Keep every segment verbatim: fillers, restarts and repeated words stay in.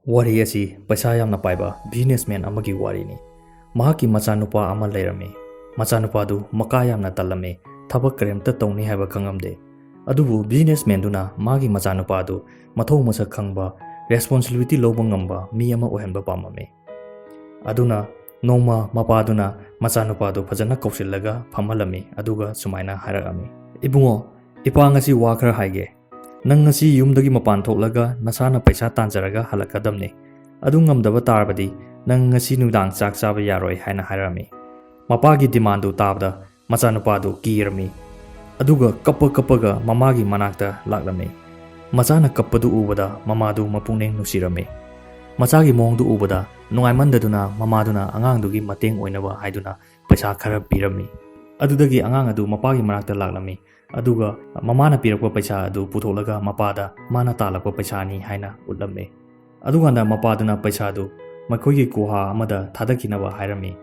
ꯋꯥꯔꯤ ꯑꯁꯤ ꯄꯩꯁꯥ ꯌꯥꯝꯅ ꯄꯥꯏꯕ businessman ꯑꯃꯒꯤ ꯋꯥꯔꯤꯅꯤ꯫ ꯃꯍꯥꯛꯀꯤ ꯃꯆꯥꯅꯨꯄꯥ ꯑꯃ ꯂꯩꯔꯝꯃꯤ꯫ ꯃꯆꯥꯅꯨꯄꯥꯗꯨ ꯃꯀꯥ ꯌꯥꯝꯅ ꯇꯜꯂꯝꯃꯤ, ꯊꯕꯛ ꯀꯔꯤꯝꯇ ꯇꯧꯅꯤ ꯍꯥꯏꯕ ꯈꯪꯉꯝꯗꯦ꯫ ꯑꯗꯨꯕꯨ businessmanꯗꯨꯅ ꯃꯥꯒꯤ ꯃꯆꯥꯅꯨꯄꯥꯗꯨ ꯃꯊꯧ ꯃꯁꯛ ꯈꯪꯕ, responsibility ꯂꯧꯕ ꯉꯝꯕ ꯃꯤ ꯑꯃ ꯑꯣꯏꯍꯟꯕ ꯄꯥꯝꯂꯝꯃꯤ꯫ ꯑꯗꯨꯅ ꯅꯣꯡꯃ ꯃꯄꯥꯗꯨꯅ ꯃꯆꯥꯅꯨꯄꯥꯗꯨ ꯐꯖꯅ ꯀꯧꯁꯤꯜꯂꯒ ꯐꯝꯍꯜꯂꯝꯃꯤ, ꯑꯗꯨꯒ ꯁꯨꯃꯥꯏꯅ ꯍꯥꯏꯔꯛꯑꯝꯃꯤ, "ꯏꯕꯨꯡꯉꯣ, ꯏꯄꯥ ꯉꯁꯤ ꯋꯥ ꯈꯔ ꯍꯥꯏꯒꯦ꯫ ꯅꯪ ꯉꯁꯤ ꯌꯨꯝꯗꯒꯤ ꯃꯄꯥꯟ ꯊꯣꯛꯂꯒ ꯅꯁꯥꯅ ꯄꯩꯁꯥ ꯇꯥꯟꯖꯔꯒ ꯍꯜꯂꯛꯀꯗꯕꯅꯤ꯫ ꯑꯗꯨ ꯉꯝꯗꯕ ꯇꯥꯔꯕꯗꯤ ꯅꯪ ꯉꯁꯤ ꯅꯨꯃꯤꯗꯥꯡ ꯆꯥꯛ ꯆꯥꯕ ꯌꯥꯔꯣꯏ" ꯍꯥꯏꯅ ꯍꯥꯏꯔꯝꯃꯤ꯫ ꯃꯄꯥꯒꯤ demandꯗꯨ ꯇꯥꯕꯗ ꯃꯆꯥꯅꯨꯄꯥꯗꯨ ꯀꯤꯔꯝꯃꯤ꯫ ꯑꯗꯨꯒ ꯀꯞꯄ ꯀꯞꯄꯒ ꯃꯃꯥꯒꯤ ꯃꯅꯥꯛꯇ ꯂꯥꯛꯂꯝꯃꯤ꯫ ꯃꯆꯥꯅ ꯀꯞꯄꯗꯨ ꯎꯕꯗ ꯃꯃꯥꯗꯨ ꯃꯄꯨꯛꯅꯤꯡ ꯅꯨꯡꯁꯤꯔꯝꯃꯤ꯫ ꯃꯆꯥꯒꯤ ꯃꯑꯣꯡꯗꯨ ꯎꯕꯗ ꯅꯨꯡꯉꯥꯏꯃꯟꯗꯗꯨꯅ ꯃꯃꯥꯗꯨꯅ ꯑꯉꯥꯡꯗꯨꯒꯤ ꯃꯇꯦꯡ ꯑꯣꯏꯅꯕ ꯍꯥꯏꯗꯨꯅ ꯄꯩꯁꯥ ꯈꯔ ꯄꯤꯔꯝꯃꯤ꯫ ꯑꯗꯨꯗꯒꯤ ꯑꯉꯥꯡ ꯑꯗꯨ ꯃꯄꯥꯒꯤ ꯃꯅꯥꯛꯇ ꯂꯥꯛꯂꯝꯃꯤ꯫ ꯑꯗꯨꯒ ꯃꯃꯥꯅ ꯄꯤꯔꯛꯄ ꯄꯩꯁꯥ ꯑꯗꯨ ꯄꯨꯊꯣꯛꯂꯒ ꯃꯄꯥꯗ ꯃꯥꯅ ꯇꯥꯜꯂꯛꯄ ꯄꯩꯁꯥꯅꯤ ꯍꯥꯏꯅ ꯎꯠꯂꯝꯃꯤ꯫ ꯑꯗꯨꯀꯥꯟꯗ ꯃꯄꯥꯗꯨꯅ ꯄꯩꯁꯥꯗꯨ ꯃꯈꯣꯏꯒꯤ ꯒꯨꯍꯥ ꯑꯃꯗ ꯊꯥꯗꯈꯤꯅꯕ ꯍꯥꯏꯔꯝꯃꯤ꯫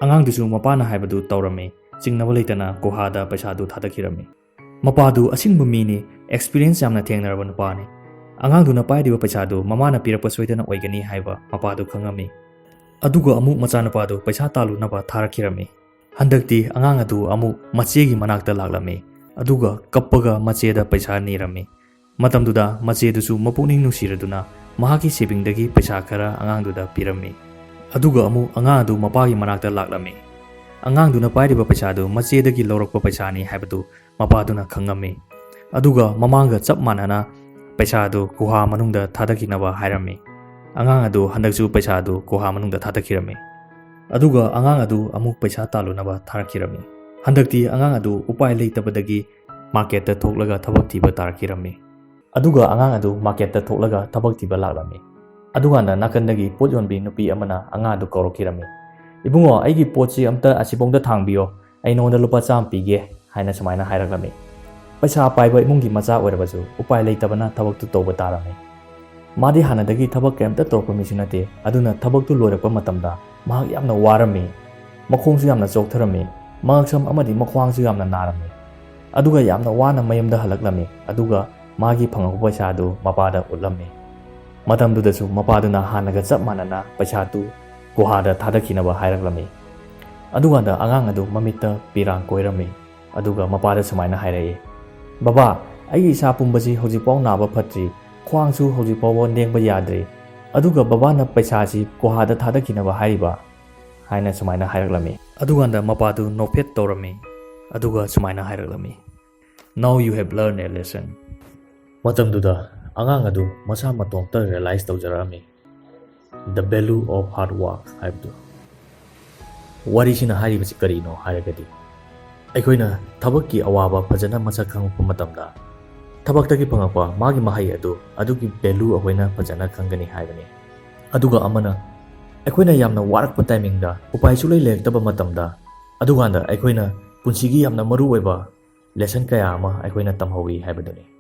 ꯑꯉꯥꯡꯗꯨꯁꯨ ꯃꯄꯥꯅ ꯍꯥꯏꯕꯗꯨ ꯇꯧꯔꯝꯃꯤ꯫ ꯆꯤꯡꯅꯕ ꯂꯩꯇꯅ ꯒꯨꯍꯥꯗ ꯄꯩꯁꯥꯗꯨ ꯊꯥꯗꯈꯤꯔꯝꯃꯤ꯫ ꯃꯄꯥꯗꯨ ꯑꯁꯤꯡꯕ ꯃꯤꯅꯤ, experience ꯌꯥꯝꯅ ꯊꯦꯡꯅꯔꯕ ꯅꯨꯄꯥꯅꯤ꯫ ꯑꯉꯥꯡꯗꯨꯅ ꯄꯥꯏꯔꯤꯕ ꯄꯩꯁꯥꯗꯨ ꯃꯃꯥꯅ ꯄꯤꯔꯛꯄ ꯁꯣꯏꯗꯅ ꯑꯣꯏꯒꯅꯤ ꯍꯥꯏꯕ ꯃꯄꯥꯗꯨ ꯈꯪꯉꯝꯃꯤ꯫ ꯑꯗꯨꯒ ꯑꯃꯨꯛ ꯃꯆꯥꯅꯨꯄꯥꯗꯨ ꯄꯩꯁꯥ ꯇꯥꯜꯂꯨꯅꯕ ꯊꯥꯔꯛꯈꯤꯔꯝꯃꯤ꯫ ꯍꯟꯗꯛꯇꯤ ꯑꯉꯥꯡ ꯑꯗꯨ ꯑꯃꯨꯛ ꯃꯆꯦꯒꯤ ꯃꯅꯥꯛꯇ ꯂꯥꯛꯂꯝꯃꯤ, ꯑꯗꯨꯒ ꯀꯞꯄꯒ ꯃꯆꯦꯗ ꯄꯩꯁꯥ ꯅꯤꯔꯝꯃꯤ꯫ ꯃꯇꯝꯗꯨꯗ ꯃꯆꯦꯗꯨꯁꯨ ꯃꯄꯨꯛꯅꯤꯡ ꯅꯨꯡꯁꯤꯔꯗꯨꯅ ꯃꯍꯥꯛꯀꯤ savingꯗꯒꯤ ꯄꯩꯁꯥ ꯈꯔ ꯑꯉꯥꯡꯗꯨꯗ ꯄꯤꯔꯝꯃꯤ꯫ ꯑꯗꯨꯒ ꯑꯃꯨꯛ ꯑꯉꯥꯡ ꯑꯗꯨ ꯃꯄꯥꯒꯤ ꯃꯅꯥꯛꯇ ꯂꯥꯛꯂꯝꯃꯤ꯫ ꯑꯉꯥꯡꯗꯨꯅ ꯄꯥꯏꯔꯤꯕ ꯄꯩꯁꯥꯗꯨ ꯃꯆꯦꯗꯒꯤ ꯂꯧꯔꯛꯄ ꯄꯩꯁꯥꯅꯤ ꯍꯥꯏꯕꯗꯨ ꯃꯄꯥꯗꯨꯅ ꯈꯪꯉꯝꯃꯤ꯫ ꯑꯗꯨꯒ ꯃꯃꯥꯡꯒ ꯆꯞ ꯃꯥꯟꯅꯅ ꯄꯩꯁꯥꯗꯨ ꯒꯨꯍꯥ ꯃꯅꯨꯡꯗ ꯊꯥꯗꯈꯤꯅꯕ ꯍꯥꯏꯔꯝꯃꯤ꯫ ꯑꯉꯥꯡ ꯑꯗꯨ ꯍꯟꯗꯛꯁꯨ ꯄꯩꯁꯥꯗꯨ ꯒꯨꯍꯥ ꯃꯅꯨꯡꯗ ꯊꯥꯗꯈꯤꯔꯝꯃꯤ꯫ ꯑꯗꯨꯒ ꯑꯉꯥꯡ ꯑꯗꯨ ꯑꯃꯨꯛ ꯄꯩꯁꯥ ꯇꯥꯜꯂꯨꯅꯕ ꯊꯥꯔꯛꯈꯤꯔꯝꯃꯤ꯫ ꯍꯟꯗꯛꯇꯤ ꯑꯉꯥꯡ ꯑꯗꯨ ꯎꯄꯥꯏ ꯂꯩꯇꯕꯗꯒꯤ marketꯇ ꯊꯣꯛꯂꯒ ꯊꯕꯛ ꯊꯤꯕ ꯇꯥꯔꯛꯈꯤꯔꯝꯃꯤ꯫ ꯑꯗꯨꯒ ꯑꯉꯥꯡ ꯑꯗꯨ marketꯇ ꯊꯣꯛꯂꯒ ꯊꯕꯛ ꯊꯤꯕ ꯂꯥꯛꯂꯝꯃꯤ꯫ ꯑꯗꯨꯀꯥꯟꯗ ꯅꯥꯀꯟꯗꯒꯤ ꯄꯣꯠ ꯌꯣꯟꯕꯤ ꯅꯨꯄꯤ ꯑꯃꯅ ꯑꯉꯥꯡ ꯑꯗꯨ ꯀꯧꯔꯛꯈꯤꯔꯝꯃꯤ꯫ "ꯏꯕꯨꯡꯉꯣ, ꯑꯩꯒꯤ ꯄꯣꯠꯁꯤ ꯑꯝꯇ ꯑꯁꯤꯐꯥꯎꯗ ꯊꯥꯡꯕꯤꯌꯣ, ꯑꯩ ꯅꯉꯣꯟꯗ ꯂꯨꯄꯥ ꯆꯥꯝꯃ ꯄꯤꯒꯦ" ꯍꯥꯏꯅ ꯁꯨꯃꯥꯏꯅ ꯍꯥꯏꯔꯛꯂꯝꯃꯤ꯫ ꯄꯩꯁꯥ ꯄꯥꯏꯕ ꯏꯃꯨꯡꯒꯤ ꯃꯆꯥ ꯑꯣꯏꯔꯕꯁꯨ ꯎꯄꯥꯏ ꯂꯩꯇꯕꯅ ꯊꯕꯛꯇꯨ ꯇꯧꯕ ꯇꯥꯔꯝꯃꯤ꯫ ꯃꯥꯗꯤ ꯍꯥꯟꯅꯗꯒꯤ ꯊꯕꯛ ꯀꯔꯤꯝꯇ ꯇꯧꯔꯛꯄ ꯃꯤꯁꯨ ꯅꯠꯇꯦ, ꯑꯗꯨꯅ ꯊꯕꯛꯇꯨ ꯂꯣꯏꯔꯛꯄ ꯃꯇꯝꯗ ꯃꯍꯥꯛ ꯌꯥꯝꯅ ꯋꯥꯔꯝꯃꯤ꯫ ꯃꯈꯣꯡꯁꯨ ꯌꯥꯝꯅ ꯆꯣꯛꯊꯔꯝꯃꯤ, ꯃꯉꯛꯁꯝ ꯑꯃꯗꯤ ꯃꯈ꯭ꯋꯥꯡꯁꯨ ꯌꯥꯝꯅ ꯅꯥꯔꯝꯃꯤ꯫ ꯑꯗꯨꯒ ꯌꯥꯝꯅ ꯋꯥꯅ ꯃꯌꯨꯝꯗ ꯍꯜꯂꯛꯂꯝꯃꯤ, ꯑꯗꯨꯒ ꯃꯥꯒꯤ ꯐꯪꯉꯛꯄ ꯄꯩꯁꯥ ꯑꯗꯨ ꯃꯄꯥꯗ ꯎꯠꯂꯝꯃꯤ꯫ ꯃꯇꯝꯗꯨꯗꯁꯨ ꯃꯄꯥꯗꯨꯅ ꯍꯥꯟꯅꯒ ꯆꯞ ꯃꯥꯟꯅꯅ ꯄꯩꯁꯥꯗꯨ ꯒꯨꯍꯥꯗ ꯊꯥꯗꯈꯤꯅꯕ ꯍꯥꯏꯔꯛꯂꯝꯃꯤ꯫ ꯑꯗꯨꯀꯥꯟꯗ ꯑꯉꯥꯡ ꯑꯗꯨ ꯃꯃꯤꯠꯇ ꯄꯤꯔꯥꯡ ꯀꯣꯏꯔꯝꯃꯤ꯫ ꯑꯗꯨꯒ ꯃꯄꯥꯗ ꯁꯨꯃꯥꯏꯅ ꯍꯥꯏꯔꯛꯏ, "ꯕꯕꯥ, ꯑꯩꯒꯤ ꯏꯁꯥ ꯄꯨꯝꯕꯁꯤ ꯍꯧꯖꯤꯛꯐꯥꯎ ꯅꯥꯕ ꯐꯠꯇ꯭ꯔꯤ, ꯈ꯭ꯋꯥꯡꯁꯨ ꯍꯧꯖꯤꯛꯐꯥꯎꯕ ꯂꯦꯡꯕ ꯌꯥꯗ꯭ꯔꯤ, ꯑꯗꯨꯒ ꯕꯕꯥꯅ ꯄꯩꯁꯥꯁꯤ ꯒꯨꯍꯥꯗ ꯊꯥꯗꯈꯤꯅꯕ ꯍꯥꯏꯔꯤꯕ?" ꯍꯥꯏꯅ ꯁꯨꯃꯥꯏꯅ ꯍꯥꯏꯔꯛꯂꯝꯃꯤ꯫ ꯑꯗꯨꯀꯥꯟꯗ ꯃꯄꯥꯗꯨ ꯅꯣꯛꯐꯦꯠ ꯇꯧꯔꯝꯃꯤ꯫ ꯑꯗꯨꯒ ꯁꯨꯃꯥꯏꯅ ꯍꯥꯏꯔꯛꯂꯝꯃꯤ, "Now you have learned a lesson." ꯃꯇꯝꯗꯨꯗ ꯑꯉꯥꯡ ꯑꯗꯨ ꯃꯁꯥ ꯃꯇꯣꯝꯇ realize ꯇꯧꯖꯔꯛꯑꯝꯃꯤ, "The value of hard work" ꯍꯥꯏꯕꯗꯨ꯫ ꯋꯥꯔꯤꯁꯤꯅ ꯍꯥꯏꯔꯤꯕꯁꯤ ꯀꯔꯤꯅꯣ ꯍꯥꯏꯔꯒꯗꯤ, ꯑꯩꯈꯣꯏꯅ ꯊꯕꯛꯀꯤ ꯑꯋꯥꯕ ꯐꯖꯅ ꯃꯁꯛ ꯈꯪꯉꯛꯄ ꯃꯇꯝꯗ, ꯊꯕꯛꯇꯒꯤ ꯐꯪꯉꯛꯄ ꯃꯥꯒꯤ ꯃꯍꯩ ꯑꯗꯨ, ꯑꯗꯨꯒꯤ value ꯑꯩꯈꯣꯏꯅ ꯐꯖꯅ ꯈꯪꯒꯅꯤ ꯍꯥꯏꯕꯅꯤ꯫ ꯑꯗꯨꯒ ꯑꯃꯅ, ꯑꯩꯈꯣꯏꯅ ꯌꯥꯝꯅ ꯋꯥꯔꯛꯄ timingꯗ ꯎꯄꯥꯏ ꯁꯨꯡꯂꯩ ꯂꯩꯔꯛꯇꯕ ꯃꯇꯝꯗ, ꯑꯗꯨꯀꯥꯟꯗ ꯑꯩꯈꯣꯏꯅ ꯄꯨꯟꯁꯤꯒꯤ ꯌꯥꯝꯅ ꯃꯔꯨ ꯑꯣꯏꯕ lesson ꯀꯌꯥ ꯑꯃ ꯑꯩꯈꯣꯏꯅ ꯇꯝꯍꯧꯏ ꯍꯥꯏꯕꯗꯨꯅꯤ꯫